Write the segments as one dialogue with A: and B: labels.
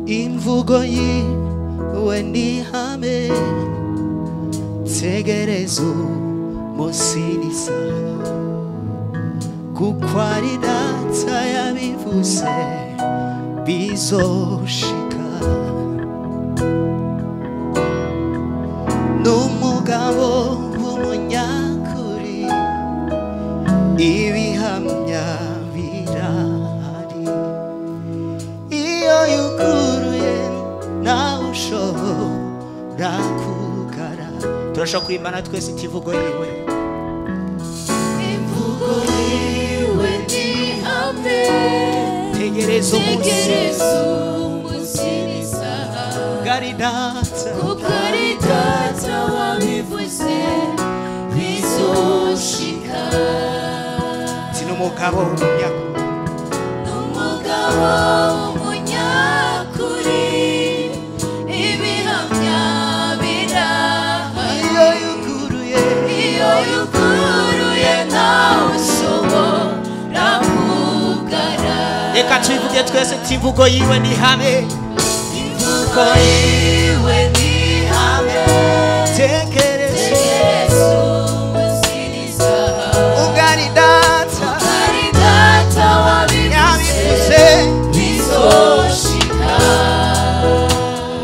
A: Imvugo yiwe ni ihame, tegereza umunsi n'isaha, kuko ari data yabivuze bizoshika. N'umugabo w'umunyakuri, ibihamya birahari, iyo yuguruye nawe ushobora kugara. Turashobora kurimbana twese imvugo yiwe.
B: Imvugo yiwe ni ihame,
A: tegereza umunsi,
B: tegereza umunsi n'isaha,
A: ari data,
B: kuko ari data wabivuze bizoshika.
A: Si n'umugabo w'umunyakuri,
B: n'umugabo w'umunyakuri, ibihamya birahari,
A: iyo yuguruye,
B: iyo yuguruye ntawe ushobora kugara.
A: Reka tubivuge twese, imvugo yiwe ni ihame,
B: imvugo yiwe ni ihame,
A: tegereza
B: tegereza umunsi n'isaha,
A: ubwo ari data,
B: ari data wabivuze
A: yabivuze
B: bizoshika.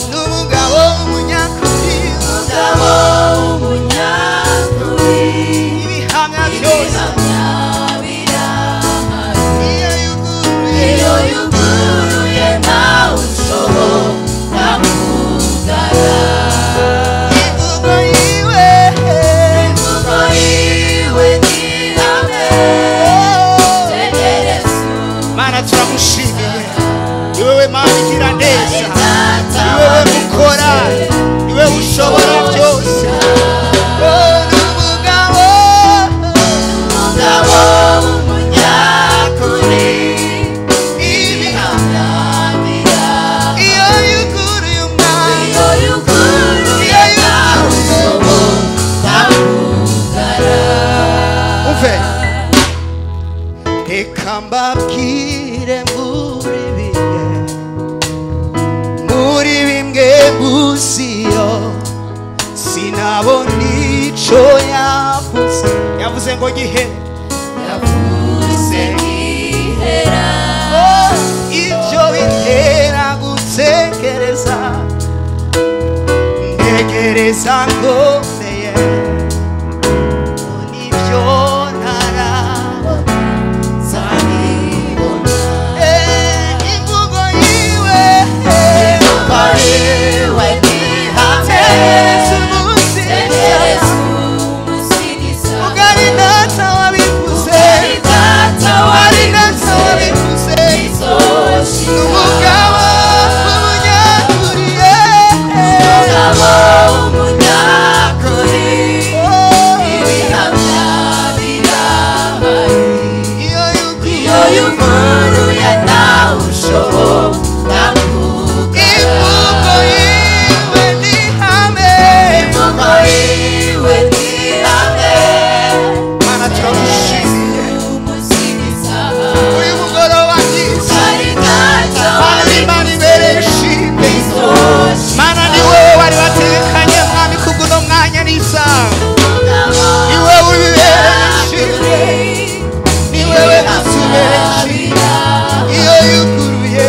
A: N'umugabo w'umunyakuri,
B: umugabo w'umunyakuri,
A: ibihamya byose,
B: ibihamya birahari,
A: iyo yuguruye,
B: iyo yuguruye ntawe ushobora kugara.
A: Imvugo yiwe,
B: imvugo yiwe ni ihame, tegereza.
A: Mana turamushimiye, ni wewe Mana igira neza,
B: data
A: ni wewe mukora, ni wewe ushobora byose. Oh, n'umugabo,
B: umugabo w'umunyakuri,
A: ibihamya,
B: ibihamya birahari,
A: iyo yuguruye umwana,
B: iyo yuguruye ntawe ushobora kugara.
A: Umve, reka mbabwire muri bimwe, muri bimwe muziyo sinabona ico yavuze. Yavuze ngo gihe,
B: yavuze gihera,
A: oh, ivyo bitera gutekereza, ntekereza nkomeye, nivyo ntarabona
B: nzabibona.
A: Imvugo yiwe,
B: imvugo yiwe ni ihame,
A: tegereza umunsi,
B: tegereza umunsi n'isaha,
A: ubwo ari data wabivuze,
B: ari data
A: ari data
B: wabivuze
A: wabivuze,
B: bizoshika.
A: N'umugabo w'umunyakuri,
B: umugabo w'umunyakuri, ibihamya birahari,
A: iyo
B: iyo
A: yuguruye,
B: yuguruye ntawe ushobora kugara.
A: Imvugo yiwe ni ihame,
B: imvugo yiwe ni ihame,
A: Mana turagushimiye
B: umunsi n'isaha,
A: uyu mugoroba mwiza.
B: ari data
A: Mana Imana ibereye ishimwe,
B: bizoshika.
A: Mana ni wowe wari wategekanye mwami kubw'uno mwanya n'isaha, ni wowe ubibereye ishimwe, ni wewe utubereye ishimwe. Iyo yuguruye,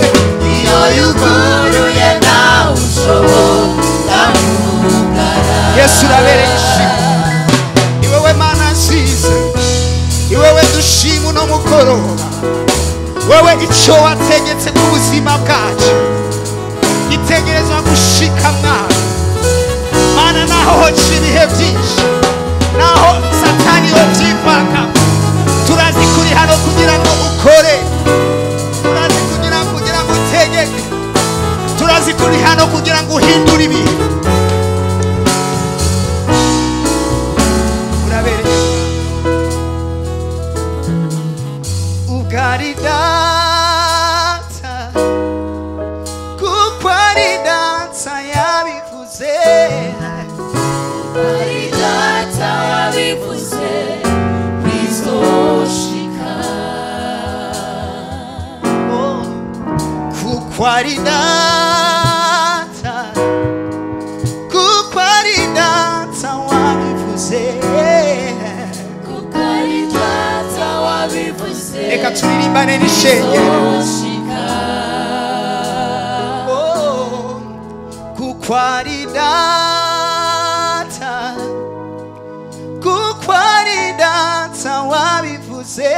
B: iyo yuguruye ntawe ushobora kugara.
A: Yesu urabereye ishimwe, ni wowe Mana nziza, ni wowe dushima uno mugoroba, wewe ico wategetse ku buzima bwacu gitegerezwa gushika mwana. Mana naho hoca ibihe byinshi, naho satani yovyivanga, turazi kuri hano kugira ngo ukore, turazi kugira ngo utegeke, turazi kuri hano kugira ngo uhindure ibihe. Urabereye ubwo ari data, kuko ari data yabivuze,
B: ari data wabivuze bizoshika.
A: Oh, kuko ari data. tuvugane n'ishengero. Oh, kuko ari data, kuko ari data wabivuze.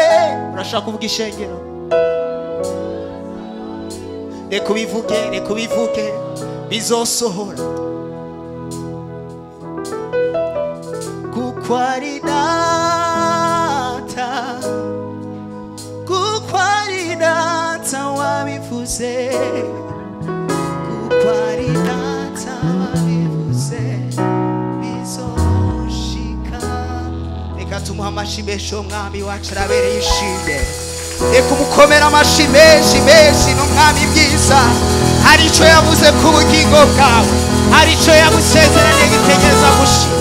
A: Urashaka kuvuga ishengero? Reka ubivuge, reka ubivuge, bizosohora. Kuko ari data, kuko ari data wabivuze, kuko ari data wabivuze, bizoshika. Reka tumuhe amashi menshi, umwami wacu arabereye ishimwe. Reka umukomere amashi menshi menshi, n'umwami bwiza. Hari icyo yavuze ku bugingo bwawe, hari icyo yagusezeranye gitegereza gushika.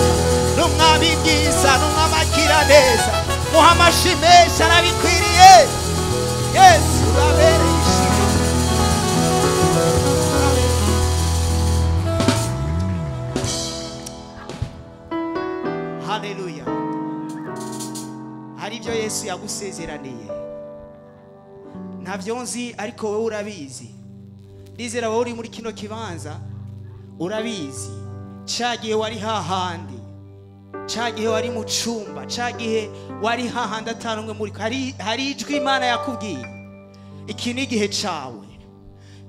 A: N'umwami bwiza, n'umwami akira neza. Muha amashi menshi, arabikwiriye. Yesu urabereye ishimwe. Haleluya. Hari ibyo Yesu yagusezeraniye, ntabyo nzi ariko wowe urabizi. Ndizera wowe uri muri kino kibanza urabizi. Cya gihe wari hahandi, cya gihe wari mu cumba, cya gihe wari hahandi atanumwe muri, hari ijwi Imana yakubwiye. Iki ni igihe cawe.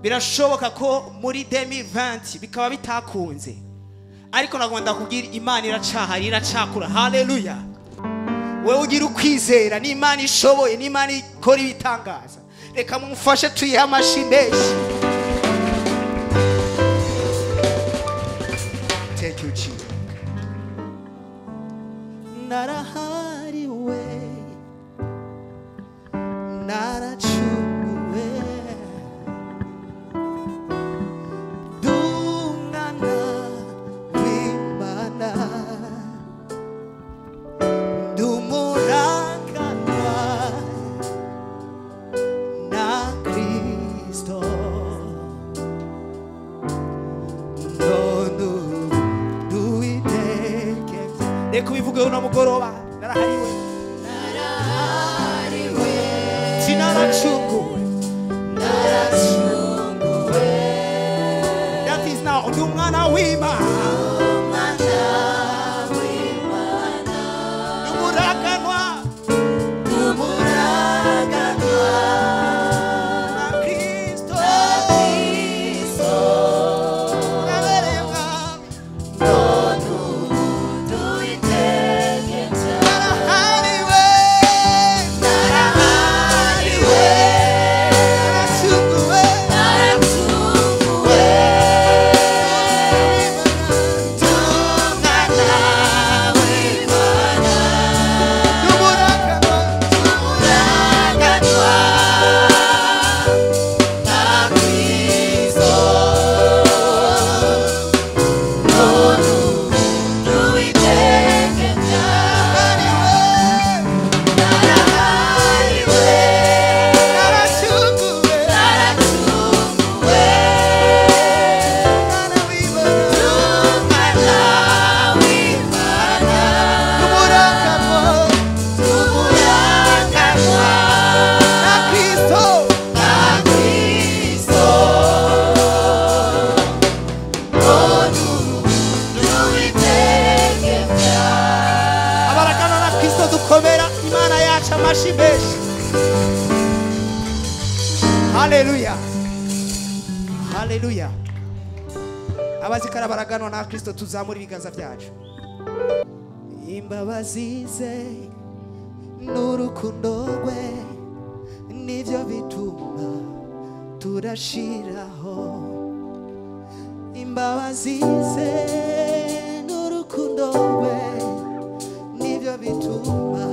A: Birashoboka ko muri 2020 bikaba bitakunze, ariko nagomba ndakubwira Imana iracahari, iracakura. Haleluya. Wewe ugira ukwizera, ni Imana ishoboye, ni Imana ikora ibitangaza. Reka mumfashe tuyihe amashi menshi. Thank you, Jesus. Narahariwe, naracunguwe, ndumwana w'Imana, ndumuraganwa na Kristo, none nduwiteke. Reka ubivuge uno mugoroba. Narahariwe,
B: Narahariwe,
A: sinaracunguwe,
B: naracunguwe,
A: that is now ndi umwana w'Imana,
B: umwana w'Imana,
A: ndumuraganwa
B: ndumuraganwa
A: na Kristo,
B: na Kristo,
A: urabereye mwami.
B: none nduwiteke.
A: Narahariwe,
B: Narahariwe,
A: naracunguwe,
B: naracunguwe, ndumwana w'Imana,
A: ndumuraganwa
B: ndumuraganwa na Kristo, none nduwiteke. Narahariwe,
A: naracunguwe,
B: naracunguwe,
A: mwana w'Imana,
B: ndumwana w'Imana,
A: ndumuraganwa
B: ndumuraganwa
A: na Kristo,
B: na Kristo, none nduwiteke.
A: Abaragana na Kristo dukomera Imana yacu amashi menshi. Haleluya, haleluya. Abazikara baraganwa na Kristo, tuzamura ibiganza byacu. Imbabazi ze n'urukundo rwe nibyo bituma turashiraho. Imbabazi ze n'urukundo rwe nibyo bituma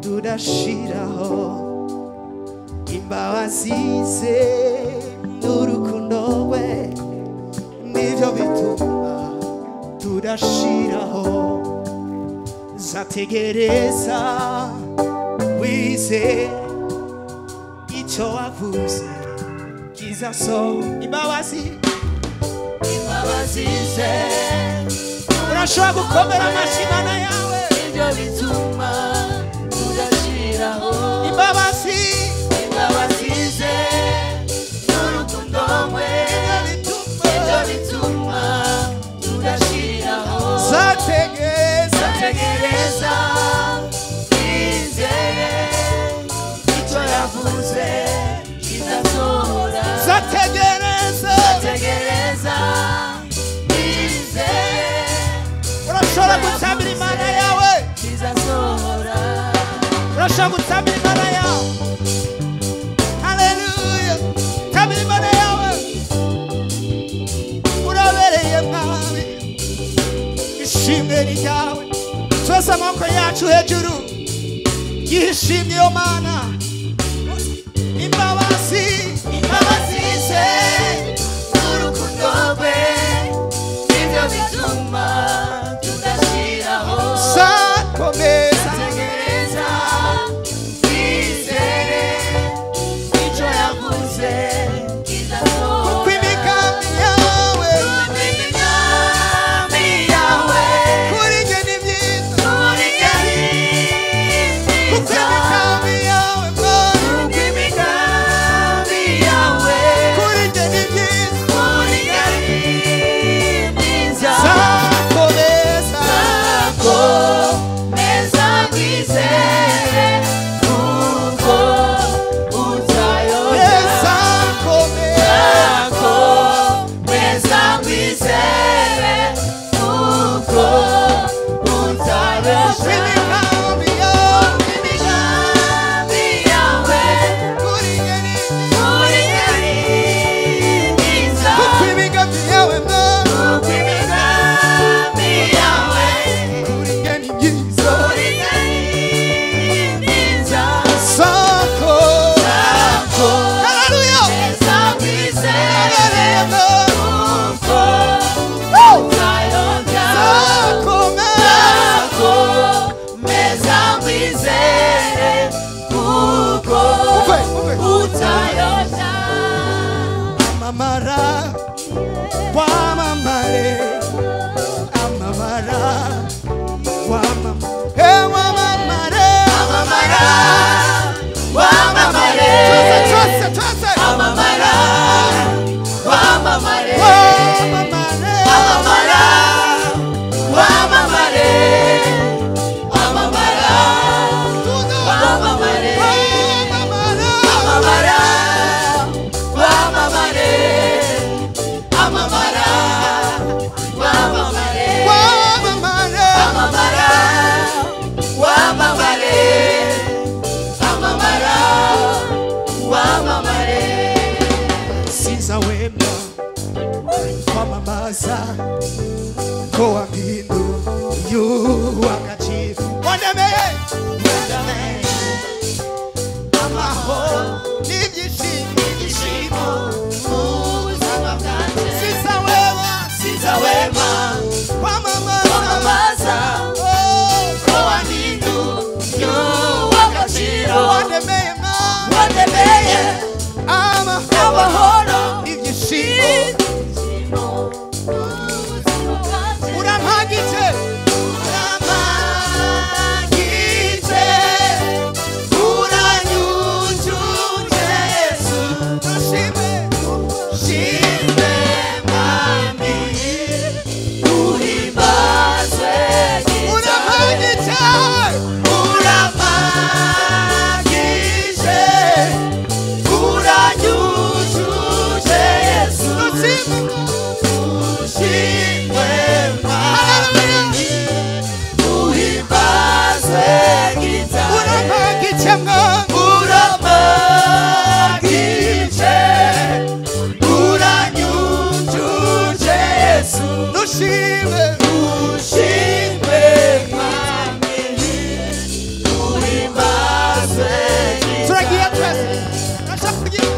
A: turashiraho. Imbabazi ze n'urukundo rwe nibyo bituma turashiraho. Zategereza wize icyo wavuze kizaso. Imbabazi,
B: Imbabazi ze
A: urashobora gukomera amashyi Imana yawe.
B: nibyo bituma tudashiraho.
A: Imbabazi,
B: Imbabazi
A: Ishimwe ni ryawe. Twese amaboko yacu hejuru. Yishimye yo Mana. Imbabazi,
B: Imbabazi ze n'urukundo rwe nibyo bituma tudashiraho.
A: Sakomeza.
B: Tegereza twizere icyo yavuze kizasohora.
A: Kuko imigambi yawe
B: Kuko imigambi yawe
A: kuri njye ni myiza.
B: kuri njye ni
A: Kuko
B: myiza.
A: imigambi yawe Mana
B: Kuko imigambi yawe
A: kuri njye ni myiza.
B: kuri njye ni myiza.
A: Sakomeza.
B: Komeza kwizere kuko utayobya.
A: Sakomeza.
B: Komeza kwizere kuko
A: Kuko
B: utayobya.
A: imigambi yawe
B: Imigambi yawe
A: kuri njye ni myiza.
B: kuri njye ni myiza.
A: Kuko imigambi yawe Mana
B: Kuko imigambi yawe
A: kuri njye ni myiza.
B: kuri njye ni myiza.
A: Sako. Hallelujah.
B: Komeza kwizere
A: Hallelujah.
B: kuko utayobya.
A: Sakomeza.
B: Komeza kwizere kuko
A: Uve, uve.
B: utayobya.
A: Amamara, wamamare, amamara, wamamare, wamamare.
B: Amamara, wamamare.
A: Twese, twese, twese.
B: Amamara, wamamare.
A: Wamamare.
B: Amamara, wamamare. Amamara,
A: Tudo.
B: wamamare.
A: Wamamare.
B: Amamara, wamamare. Amamara, wamamare.
A: Wamamare.
B: Amamara, wamamare. Amamara, wamamare.
A: Sinzawema kwamamaza ko wampinduye uw'agaciro. Wandemeye amahoro n'ibyishimo.
B: Ibyishimo mu buzima bwanjye.
A: Sinzawema
B: Sinzawema
A: kwamamaza
B: kwamamaza
A: Oh,
B: ko wampinduye uw'agaciro.
A: wandemeye Mana
B: Wandemeye
A: amahoro
B: amahoro
A: n'ibyishimo.
B: ibyishimo mu buzima bwanjye.
A: Urampagije
B: Urampagije, uranyujuje Yesu.
A: Dushime
B: Shimwe Mwami, uhimbazwe gitare.
A: urampagije
B: Urampagije, uranyujuje Yesu.
A: Dushime
B: Ushimwe Mwami, uhimbazwe gitare.
A: urampagije Mwami
B: Urampagije, uranyujuje Yesu.
A: Dushime
B: Ushimwe Mwami, uhimbazwe
A: turagiye
B: gitare.
A: twese turashaka kugira.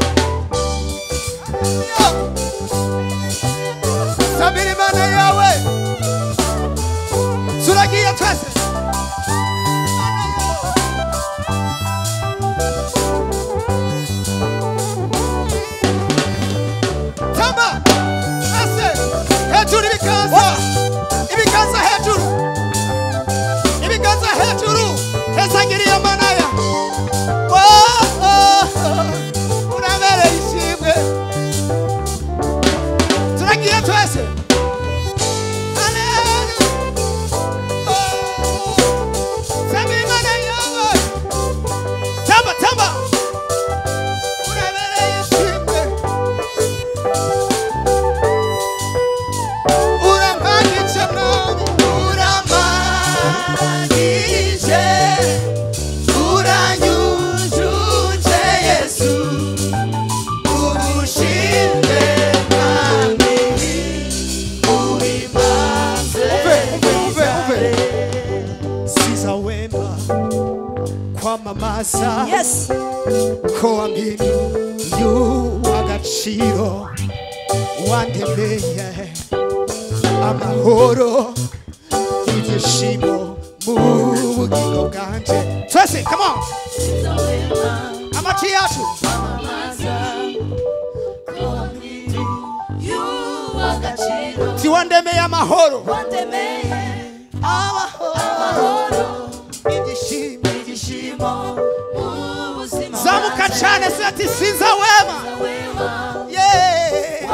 A: Kwamamaza
B: Yes.
A: Ko wampinduye agaciro, wandemeye amahoro ibyishimo mu bugingo bwanje. Twese, come on, amaci yacu. Tiwandemeye amahoro, amahoro ibyishimo. Zamuka cyane se ati sinza wema. Yeah.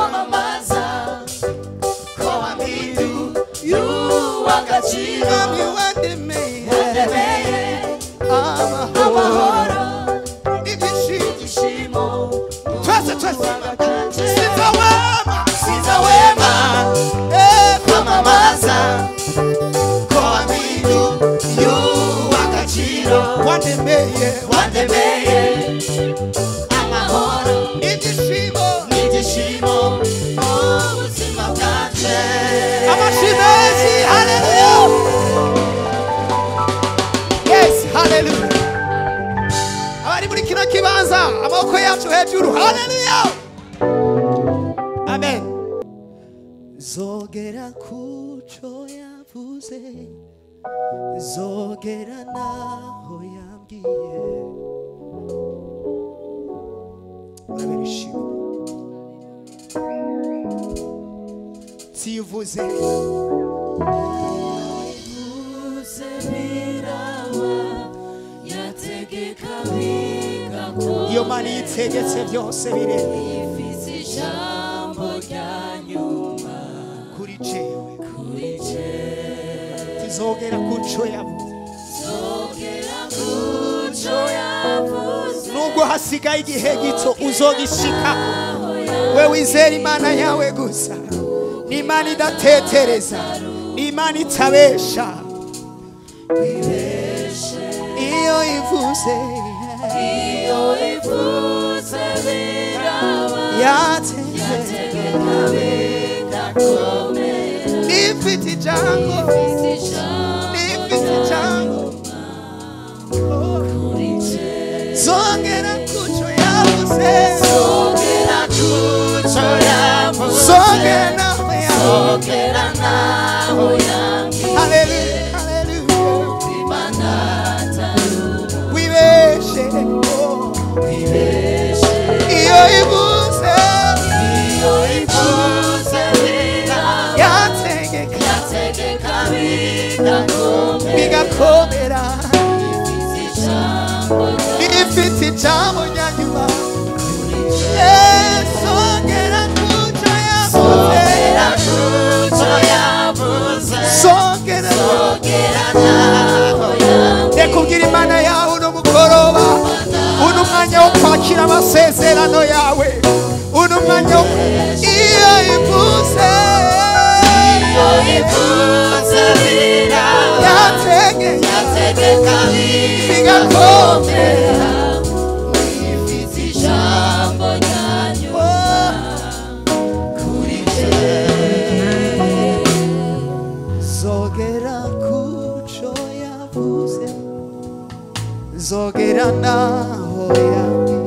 A: Amahoro ibyishimo. Twese twese, sinza wema,
B: Sinza wema kwamamaza ko wampinduye agaciro,
A: wandemeye,
B: wandemeye amahoro
A: ibyishimo,
B: n'ibyishimo mu buzima bwanje.
A: Amashyi menshi, haleluya. Yes, haleluya. Abari muri kino kibanza, amaboko yacu hejuru, haleluya, amen. Zogera kuco yavuze, zogera naho yambwiye. Urabera ishimwe tivuze. Iyo Mana yitegetse byose birebe kuri jewe, tizogera kuco yavuze. Nubwo hasigaye igihe gito, uzogishikako. We wizera Imana yawe gusa. Ni Imana idatetereza, ni Imana itabesha. Iyo ivuze, yategeka, nifite ijambo, nifite ijambo. Zongera kuco yavuze,
B: Zogera kuco yavuze,
A: zongera naho yavuze.
B: Zogera naho yambwiye.
A: Haleluya, haleluya.
B: Imana atari
A: Wibeshe,
B: wibeshe.
A: Iyo ivuze,
B: Iyo ivuze biraba,
A: yategeka,
B: yategeka bigakomera.
A: Bigakomera.
B: Ifite ijambo
A: Ifite ijambo rya nyuma. Songera kuco yavuze,
B: Zogera kuco yavuze,
A: songera,
B: Zogera naho yambwiye.
A: Reka ubwire Imana yawe uno mugoroba, uno mwanya wo kwakira amasezerano yawe, uno mwanya wo iyo ivuze,
B: Iyo ivuze biraba,
A: yategeka,
B: yategeka
A: bigakomera.
B: bigakomera. Ifite ijambo rya nyuma kuri jewe.
A: Zogera kuco yavuze, zogera naho yambwiye.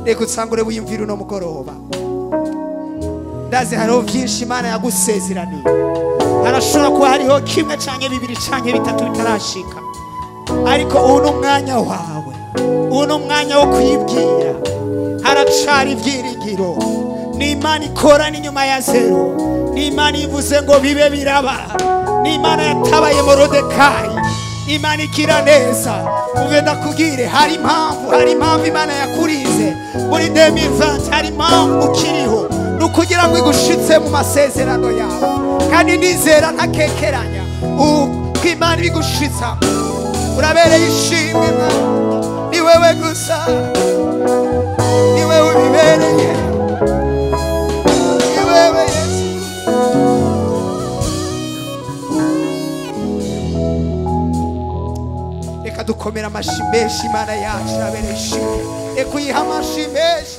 A: Reka usangure wiyumvire uno mugoroba. Ndazi hariho byinshi Imana yagusezeraniye, harashobora kuba hariho kimwe canke bibiri canke bitatu bitarashika, ariko ubu ni umwanya wawe, ubu ni umwanya wo kuyibwira. Haracari ibyiringiro. Ni Imana ikora n'inyuma ya zero, ni Imana ivuze ngo bibe biraba, ni Imana yatabaye Morodekayi, Imana ikira neza. Uve ndakubwire, hari impamvu, hari impamvu Imana yakurize muri 2020, hari impamvu ukiriho, ni ukugira ngo igushitse mu masezerano yawe. Kandi nizera ntakekeranya uko Imana ibigushitsa. Urabereye ishimwe Mwana, ni wewe gusa, ni wewe ubibereye, ni wewe Yesu. Reka dukomere amashi menshi Imana yacu, irabereye ishimwe. Reka uyihe amashi menshi.